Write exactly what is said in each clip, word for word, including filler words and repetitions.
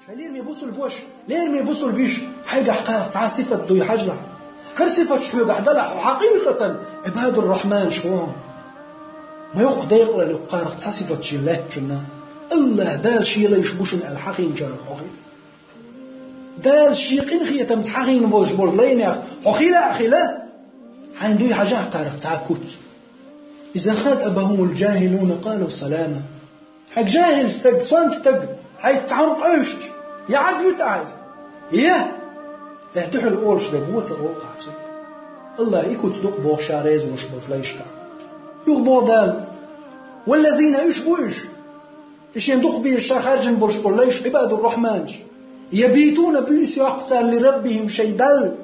Хьай лераме бусулба ваша, лераме бусулба йиша, хьайгахь кхарах цхьа сифат дуй хьажалахь. ХӀара сифаташ хьоьгахь далахь, хьо хьакъикъатан Ӏибадур-Рахьманаш хьо. Ма йоккха декъалалла юккъарах цхьа сифат шена лаьттачунна. АллахӀ Дала шен лайш бу шуна аьлла хьахийначарах хьо хила. Дала шен къинхетамца хьахийна болуш болу лайнех хьо хила а хила, хьайна дуй хьажахь кхарах цхьа куц. إذا خاطبهم الجاهلون قالوا سلاما. Хьайга жахӀил стаг, сонта стаг, хьайца цхьа хӀума къевшича, я Ӏад вуьту ахьа иза? Я? Э, дуьхьал олуш дерг вон ца олу ахьа цуьнга. АллахӀа и куц ду-кх боху ша реза волуш болчу лайшкахь. Юха боху Дала: والذين, уьш бу уьш, и шен дукха безаш ша хаьржина болуш болу лайш, Ӏибадур-Рахьманаш, يبيتون, буьйса йоккху цара, لربهم, шайн Далла,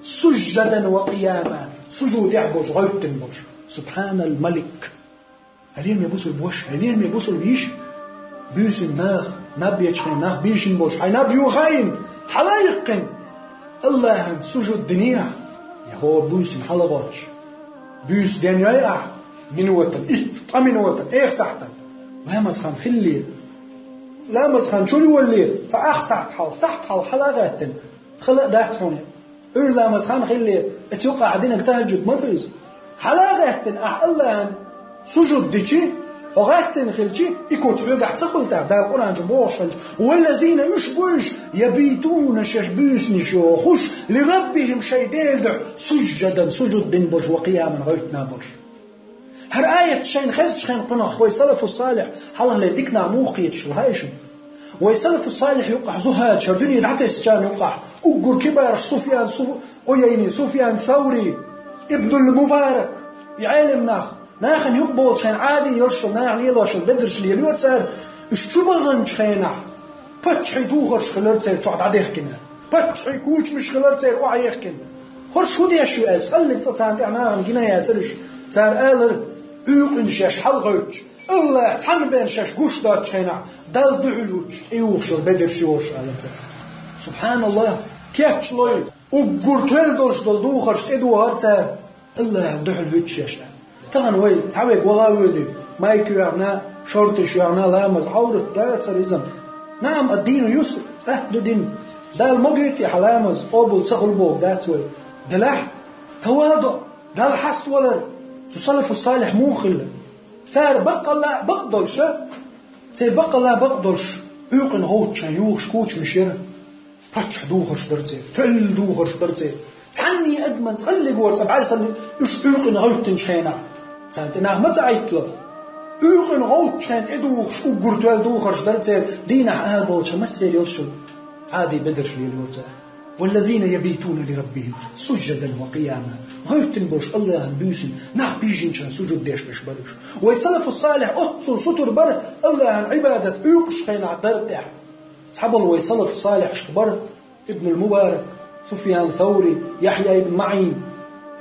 سجدا وقياما, сужудехь болуш, гӀевттина болуш. سبحان الملك. Хьай лераме бусулба ваша, хьай лераме бусулба йиша, буьйсанна нах наб ечу хенахь, нах бийшина болуш, хьайн наб юха хаийна, хьала а йиккхина, АллахӀана сужуд динехь, я хӀора буьйсанна хьалагӀоттуш, буьйса денйой ахьа, минотана, итт, ткъа минотана, эх сахьтана, ламаз хан хиллера, ламаз хан чуйоллера, цхьа ах сахьт хьалха, сахьт хьалха хьала а гӀаьттина, хала а дац хьуна. Ӏуьйра ламаз хан хиллера, оцу юккъехь динарг тахӀаджуд ма ду иза. Хьала а гӀаьттина, ахьа АллахӀана сужуд дичи, хьо гӀаьттина хилчи, и куц хьоьгахь ца хуьлу тӀаккха, Дала Къуръан чу бохуш хилча: والذين, уьш бу уьш, يبيتون, шаьш буьйсанаш йохуш, لربهم, шайн Делан дуьхьа, سجدا, сужуд дина болуш, وقياما, гӀевттина болуш. ХӀара аят шайна хезачу хенахь кхунах вай салафу салихь хьалхалера дика нах муха кхеташ хилла хаьий шуна? Вай салафу салихь юккъахь зухӀадаш, хӀара дуьне дӀатесначарна юккъахь, уггар кибараш Суфьян Су-, Ӏуяйни, Суфьян Саври, Ибнул Мубарак, и Ӏелам нах, нахана юкъа болчу хенахь Ӏади йолуш, наха лелош бедарш лелайора цара, уьш чу баханчу хенахь, паччахьий духарш хилира церан чохь дӀадехкина. Паччахьий кучамаш хилира церан охьаехкина. ХӀорш хӀун деш ю аьлча, цкъа а цӀа царна тӀехь нахана гина яцара уьш. Цара алара: «Ӏуьйкъина шаьш хьалагӀевтташ, АллахӀ цхьаьна бен шаьш гуш доцучу хенахь, Далла дуьхьал хӀуттуш, тӀеюхуш йолу бедарш йолуш», — аьлла цара. СубхьаналлахӀ! Кечйой, уггар тоьлла долуш долу духарш тӀедухара цара. АллахӀана дуьхьал хӀуттуш шаьш аьлла. Тахана вай цхьаверг ваха а воьдий, майка йоьхна, шорташ йоьхна, ламаз, Ӏоврат дацара иза. نعم, الدين يسر, атта ду дин. Дала ма гойтий хьан ламаз, къобал ца хуьлу бохург дац вай. Делахь, таваду, Далла хьаставалар, цу салафу салихь муха хилла? Цара баккъалла а бакъ долуша, церан баккъалла а бакъ долуш, Ӏуьйкъина гӀовттачарна юхуш кучамаш яра. Паччахь духарш дара церан, тоьлла духарш дара церан. Цхьанний адаман цкъа а легора цкъа бӀаьрса санна уьш Ӏуьйкъина гӀевттинчу хенахь, царна тӀе нах ма ца Ӏиттало. Ӏуьйкъина гӀовттачу хенахь тӀедухуш уггар тоьлла духарш дара церан, дийнахь ала болча массеран йолуш йолу Ӏади бедарш лелайора цара. والذين يبيتون لربهم سجدا وقياما. ГӀевттина болуш АллахӀана буьйсанна, нах бийшинчарна сужуд деш берш бара уьш. Вай салафу салихь оццул сутара бара АллахӀана Ӏибадат Ӏуьйкъачу хенахь дар тӀехь. Цхьаболу вай салафу салихьашкахь бара Ибнул Мубарак, Суфьян Саври, Яхьъя ибн МаӀин.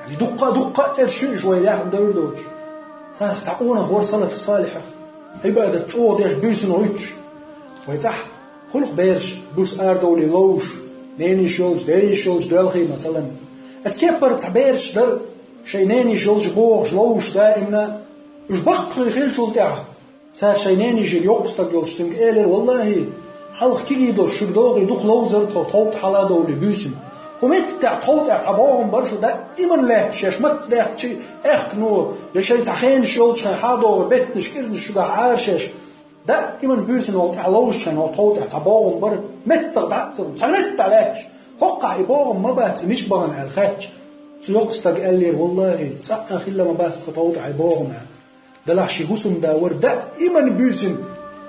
Яъни дуккха а, дуккха а цӀераш ю уьш вай яхна девр доцуш. Царах цхьа къонах вара салафу салихьех, Ӏибадат чӀогӀа деш, буьйсанна гӀуьттуш. Вай цӀахь хуьлу-кх бераш, буьйса арадовлий ловзуш, ненайиша йолчу, дайиша йолчу доьлхий, масалан. Оцу кепара цхьа бераш дара, шайн ненайиша йолчу бохуш ловзуш даимна, уьш баккхий хиллачул тӀаьхьа, цара шайн ненайижира йоккха стаг йолчу цуьнга элира: «ВаллахӀи, хьалха кегий долуш шуьга догӀий дукха ловзара тхо, тхов тӀе хьаладовлий буьйсанна. ХӀун меттиг тӀехь тхов тӀехь цхьа богӀум бара шу даиман лаьтташ, шаьш маца даьхкича аьхкено, я шайн цхьа хенаш йолчу хенахь хьадогӀу беттанаш, кӀирнаш шуьгахь Ӏара шаьш. Даиман буьйсанна вовтӀехь ловзучу хенахь тхов тӀехь цхьа богӀум бара, меттах дӀа а ца луш, цхьа меттиг лаьтташ. ХӀокхахь и богӀум ма бац, и мича бахана?» — аьлла хаьттича, цу йоккха стага аьллера: «ВаллахӀи, цкъа а хилла ма бац тхан тхов тӀехь и богӀум», — аьлла. Делахь шен хӀусамда вара даиман буьйсанна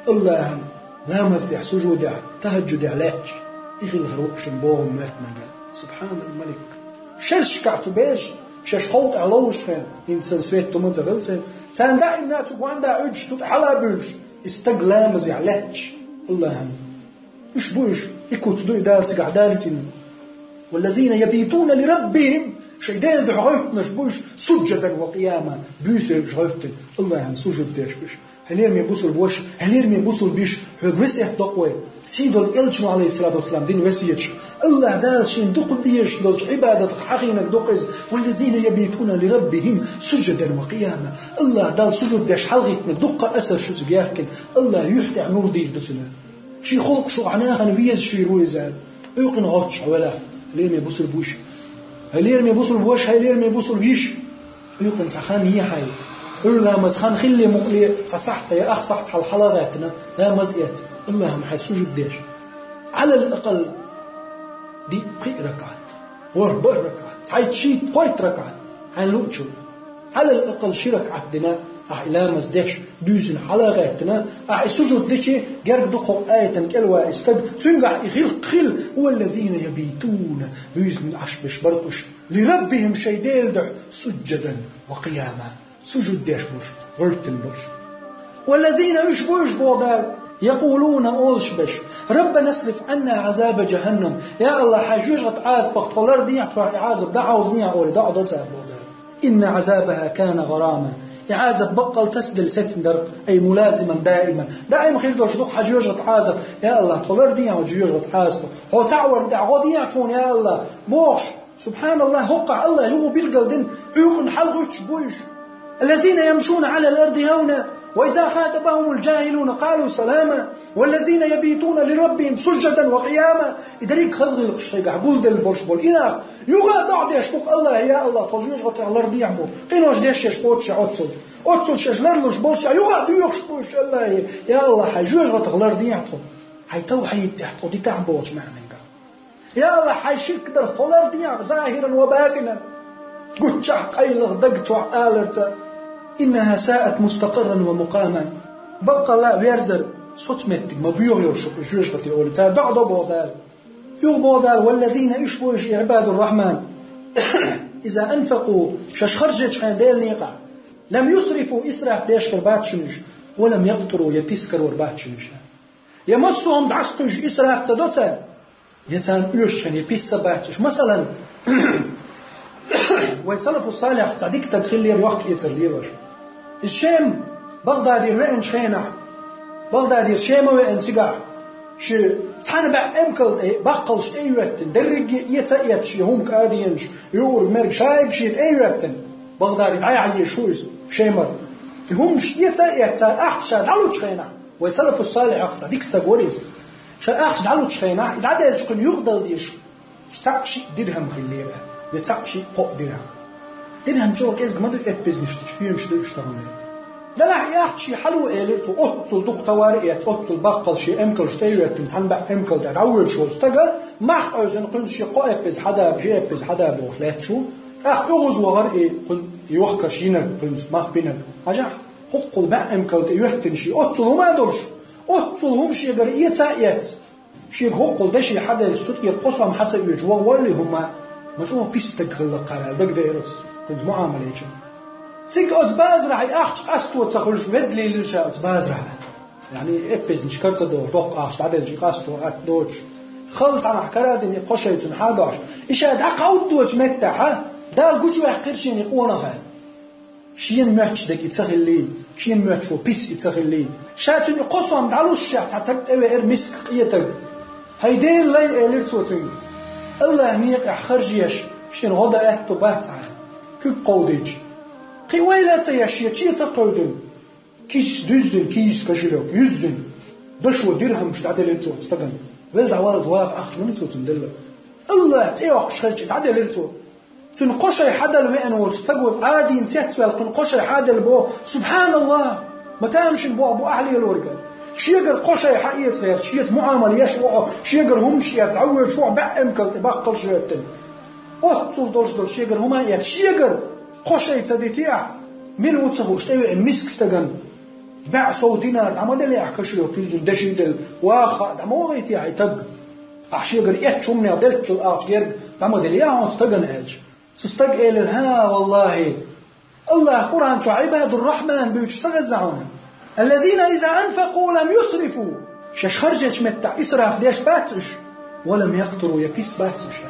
АллахӀана ламаз тӀехь, сужудехь, тахӀаджудехь лаьтташ. И хилла хир ву шуна богӀум моьттинарг. Субхьанал-Малик! Шершкахь цу бераш шаьш тхов тӀехь ловзучу хенахь, хӀинца сан свет тума ца хилла церан, царна даимна цу гондӀа Ӏуьдуш, цу тӀе хьала а буьйлуш, и стаг ламазехь лаьтташ АллахӀана. Уьш бу уьш, и куц ду и Дала цигахь далийцина. والذين يبيتون لربهم, шайн Делан дуьхьа гӀевттинарш бу уьш, سجدا وقياما, буьйса йолуш гӀевттина, АллахӀана сужуд деш бу уьш. Хьай лераме бусулба ваша, хьай лераме бусулба йиша, хьоьга весет до-кх вай. Сийдолу элчано, Ӏалайхиссалату вассалам, дина весеташ. АллахӀ Дала шена дукха дезаш долчу Ӏибадатах хьахийнарг ду-кх иза: والذين يبيتون لربهم سجدا وقياما. АллахӀ Далла сужуд деш хьалагӀиттинарг дуккха а асар шу цигахь яьккхина, АллахӀ юьхь тӀехь нур дийр ду цуьнан. Ший халкъ шух нахана везаш ву иза. Ӏуйкъана гӀотташ хьо велахь, лераме бусулба вуш. Хьай лераме бусулба ваша, хьай лераме бусулба йиша. Ӏуйкъана цхьа хан е хьай. Ӏуйра ламаз хан хилале мукъале, цхьа сахьт е ах сахьт хьалха хьалха гӀаьттина, ламаз эц, АллахӀа хьай сужуд деш. Ӏалал акъал диъ-пхиъ ракаӀат, ворхӀ-бархӀ ракаӀат, цхьайтта-шийтта-кхойтта ракаӀат, хьайна луъчул. Ӏалал акъал ши ракаӀат дина ахь и ламаз деш, буьйсанна хьалха гӀаьттина, ахь и сужуд дичи, герга дукхагӀа аятан кӀелваьнна стаг, цуьнгахь и гӀиллакх хилла: «والذين يبيتون», буьйсанна Ӏаш беш баркъуш, «لربهم», шоай Делан духьа, «سجدا وقياما», сужуд деш болуш, гӀоьртина болуш. «والذين», уьш бу уьш, боху Дала, «يقولون», олуш беш: «ربنا اصرف عنا عذاب جهنم», я АллахӀ, хьайн жоьжахатин Ӏазапах тхо лардехьа, тхох и Ӏазап дӀахьовзадехьа, олий, доӀа до цара, боху Дала. «إن عذابها كان غراما», и Ӏазап баккъал тасаделла сецна дара, «أي ملازما دائما», даим хир долуш ду-кх хьан жоьжахатин Ӏазап, я АллахӀ, тхо лардехьа хьайн жоьжахатин Ӏазапах, хьо цхьаъ варна тӀехь гӀо дехьа тхуна, я АллахӀ, бохуш. Субханаллахь, хӀокхахь АллахӀа юха билгалдина, Ӏуьйкъана хьалха гӀуьттуш бу уьш. «الذين يمشون على الأرض هونا وإذا خاطبهم الجاهلون قالوا سلاما والذين يبيتون لربهم سجدا وقياما». И дерриг хаза гӀиллакхаш шайгахь гулделла болуш болу и нах юха а доӀа деш бу-кх АллахӀе: «Я АллахӀ, тхо жоьжахатех лардехьа бу». Къинош деш шаьш кхочуш а оццул. Оццул шаьш ларлуш болчу а юха а доьхуш бу уьш: «АллахӀе, я АллахӀ, хьайн жоьжахатех лардехьа тхо. Хьайн тавхьид тӀехь тхо дитахь», бохучу маьӀнехь. «Я АллахӀ, хьайн ширк дарх тхо лардехьа, захиран ва батинан». Гуччахь, къайлаха, даг чохь аларца: «إنها ساءت مستقرا ومقاما». Баккъалла а верзар, соцу меттиг ма боьха йолуш ю-кх и жоьжахати, олий, цара доӀа до, боху Дала. Юха боху Дала: «والذين», уьш бу уьш, «عباد الرحمن», «إذا أنفقوا», шаьш харжечу хенахь Делан некъахь, «لم يسرفوا», исраф деш хир бац шуна уьш, «ولم يقتروا», я пис карор бац шуна уьш. Я массо а хӀума дӀасакхуьйсуш исраф ца до цара, я царна оьшучу хенахь я пис а бац уьш. Масалан, вайн салафу салихьах цхьа дика стаг хиллера, йоккха эцар лелош. Иза Шема, Багъдадера веанчу хенахь, Багъдадера Шема веана цигахь, шен цхьана бӀе эмкал тӀе баккхалш тӀе а йоьттина, дерриге а эца а эцна, шен хӀума кӀаденаш, юург, мерг, шайга шен тӀе а йоьттина, Багъдаде дӀаяхьа езаш ву иза Шемара. И хӀумаш эца а эцна, цара ахча ша дӀалучу хенахь, вайн салафу салихьах цхьа дика стаг вара иза. Ша ахча дӀалучу хенахь, и дӀаделча кхуьнан юкъадала дезаш цхьаъ-шиъ дирхӀам хиллера, я цхьаъ-шиъ кхоъ дирхӀам. ДирхӀам чӀогӀа кӀезиг ма ду эппазнаш, стоьмаш ду уьш тахана. Делахь и ахча шен хьалао, элира цо, оццул дукха товар а эцна, оццул баккхалш шен эмкалш тӀе а йоьттина, цхьана бӀе эмкал тӀе дӀавоьдуш волчу стага, мах къевсина кхуьнца шен кхо эппаза хьадаба, ши эппаза хьадаба бохуш лаьтташ ву. ТӀаккха оьгӀаз вахара и кхуьнан йохкарш йинарг, кхуьнца мах бинарг. Хьажахь, хӀоккхул бӀе эмкал тӀе йоьттина шен, оццул хӀума а долуш, оццул хӀума шегара эца а эцна, шега хӀоккхул деши хьаделча, цу тӀера кхо сом хьа ца оьцуш ваха воллий хӀумма, ма чӀогӀа пис стаг хилла-кх хӀара аьлла, дагадеара оцу, кхуьнца муӀамал йича. Цига оцу базарахь и ахча къасто ца хуьлуш, ведда лелира ша оцу базарахь. Яъни, эппазнаш кара ца дохуш, доккха ахча дӀаделча, и къасто атта доцуш. Хала цхьанхьа кара а дина, и кхо шай цуьнан хьа а дош, и ша дӀакховдочу меттехь Дала гучуваьккхира шена и къонах аьлла. Шена моьттуш дерг и ца хиллий, шена моьттуш волу пис и ца хиллий. Ша цуьнан и кхо сом дӀалушшехь, цхьа стаг тӀевеара, миска къе стаг. «ХӀай Делан лай», — элира цо цуьнга, — «АллахӀан некъехь харжа еш, шена гӀо дан аьтто бац хьан, куьг кховдийча». Кхин ойла а ца еш, шен чеца а кхевдина, киса дуьззина, киса, кошелёк юьззина, дашо дирхӀамаш дӀаделира цо оцу стагана. Велла дӀаваллалц ваха ахча ма ду цо цунна делла. АллахӀ цӀе йоккхуш хилча, дӀаделира цо. Цуьнан кхо шай хьадала веана волчу стага Ӏадийна цецваьлла, кхуьнан кхо шай хьаделла боху, субханаллахӀ! Ма тамашийна боху бу ахь лелориг. Шегара кхо шай хьаэца гӀерта, шеца муӀамал еш ву хьо, шегара хӀумаш эца дӀавоьдуш ву хьо, бӀе эмкал тӀе баккхалш а йоьттина. Оццул долуш долу шегара хӀума а эца, шегара кхо шай ца дитехь, мила ву ца хууш тӀевеана миска стагана бӀе сов динар дӀа ма деллехь, кошелёк юьззина деши а делла, ваха хаа дӀа ма вахийтехь и стаг. Ахь шегара эцначу хӀуманех деллачул ахча герга дӀа ма деллехь хьуна стагана аьлча. Цу стага элира: «ХӀа, валлахӀи, АллахӀа Къуръан чохь Ӏибадур-Рахьман буьйцуш ца веза хьуна? Аллазина иза анфакъу лам юсрифу». Шаьш харжечу меттехь исраф деш бац уьш, «ва лам якътуру», я пис бац уьш.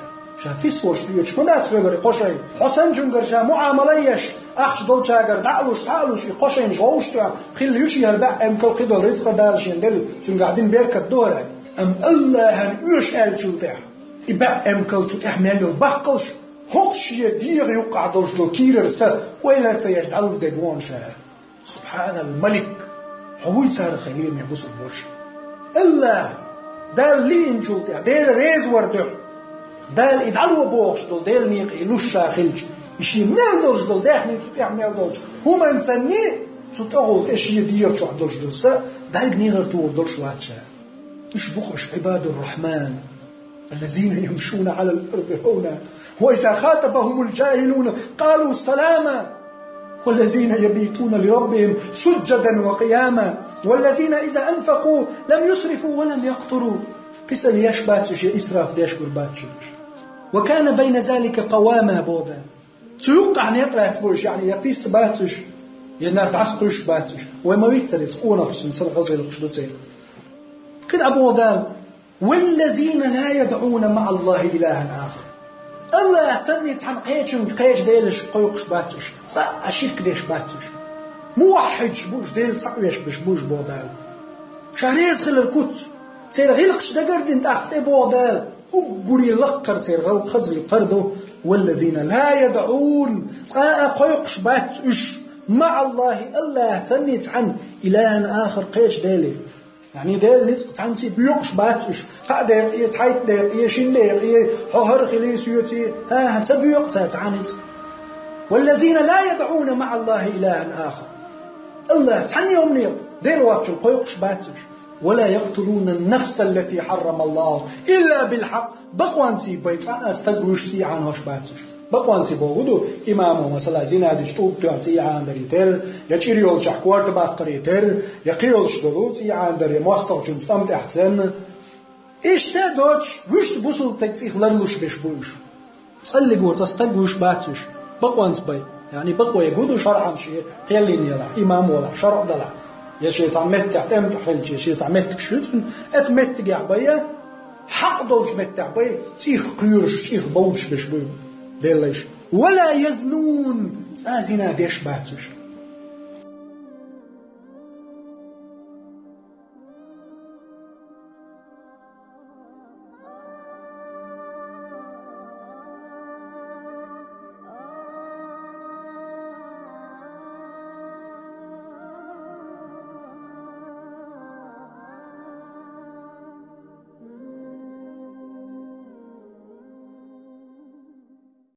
Ша пис волуш оьцуш ма дац хьоьгара и кхо шай. Хьо санначуьнгара ша муӀамала а еш, ахча долчагара дӀа а луш, цхьа а луш, и кхо шайнаш гӀовш тоьхна, хилла ю шен хӀара бӀе эмкал, кхидолу рицкъа Дала шена делла, цуьнгахь дина беркат ду хӀара. Амма АллахӀан оьшу аьллачул тӀаьхьа, и бӀе эмкал, цу тӀаьхьа мел йолу баккхалш, хӀокху шен дегӀан юккъахь долуш долу кийрара са ойла а ца еш дӀалур дерг вон ша. Субхьанал Малик! Хьо вуй царах, хьайн лераме бусалба ваша? Аллахь, Дала лиъначул тӀехьа, Дела реза вар дуьхьа, Дала и дӀало бохуш долу Делан некъа и луш ша хилча, и шен мел долуш долу даьхни цу тӀехь мел долчу хӀуманца санна, цу тӀехула тӀе шен дегӀа чохь долуш долу са дӀайга негӀар тухур долуш вац ша. Уьш бу-кх уьш عباد الرحمن الذين يمشون على الأرض هونا وإذا خاطبهم الجاهلون قالوا سلاما والذين يبيتون لربهم سجدا وقياما والذين إذا أنفقوا لم يسرفوا ولم يقتروا. Писал еш бац уьш, я исраф деш гур бац уьш. وكان بين ذلك قواما, боху Дала. Цу юккъехь некъ лаьцна бу уьш, яъни я писса бац уьш, я нах дӀасакхуьйсуш бац уьш. Вай ма виццара иза, къонахчун сара гӀазгӀилкхаш ду церан. Кхин а боху Дала: والذين لا يدعون مع الله إلها آخر. Аллахь санна цхьана кхечуьнга кхечу делаш кхойкхуш бац уьш, цкъа а ширк деш бац уьш. Муваххьидаш бу уьш, Дела цхьаъ веш берш бу уьш, боху Дала. Ша реза хилар куц. Церан гӀиллакхаш дагардина тӀаккха тӀе, боху Дала, уггаре лаккхара церан гӀал-, хаза гӀиллакх хӀара ду: والذين لا يدعون, цкъа а кхойкхуш бац уьш, مع الله, Аллахь санна цхьана, إلها آخر, кхечу деле. Яъни Делан ницкъ цхьаьнций боькъуш бац уьш. Кхаа декъе, цхьайтта декъе, шина декъе, хьо хӀара хилий, соьций, хӀа-хӀа, ца боькъу цара цхьа ницкъ. والذين لا يدعون مع الله إلها آخر. Аллахь цхьанне а хӀумане Дела воцчунна кхойкхуш бац уьш. ولا يقتلون النفس التي حرم الله إلا بالحق. Бакъонций бен цкъа а стаг вуьйш цӀий Ӏанахьош бац уьш. Бакъонций бохург ду, имамо, масала, зина дича тӀулг тоьхна цӀий Ӏанадаре терра, я чӀир йолчохь корта баккхаре терра, я кхин йолуш долу цӀий Ӏанадаре, мостагӀчун тӀам тӀехь цӀенна. Иштта а доцуш, вуьшта бусулба стеган цӀийх ларлуш берш бу уьш. ЦӀаллиго цхьа стаг вуьйш бац уьш, бакъонца бен. Яъни бакъо ерг хӀун ду, шарӀан шен кхел йина елахь, имам валахь, шарӀ далахь, я шен цхьа меттехь тӀеман тӀе хилча, я шен цхьа меттигаш ю цуьнан, оцу меттигехь бен, хьакъ долчу меттехь бен, цӀийх кхоьруш, цӀийх бовдуш берш бу Делан лайш. ولا يزنون, цкъа а зина деш бац уьш.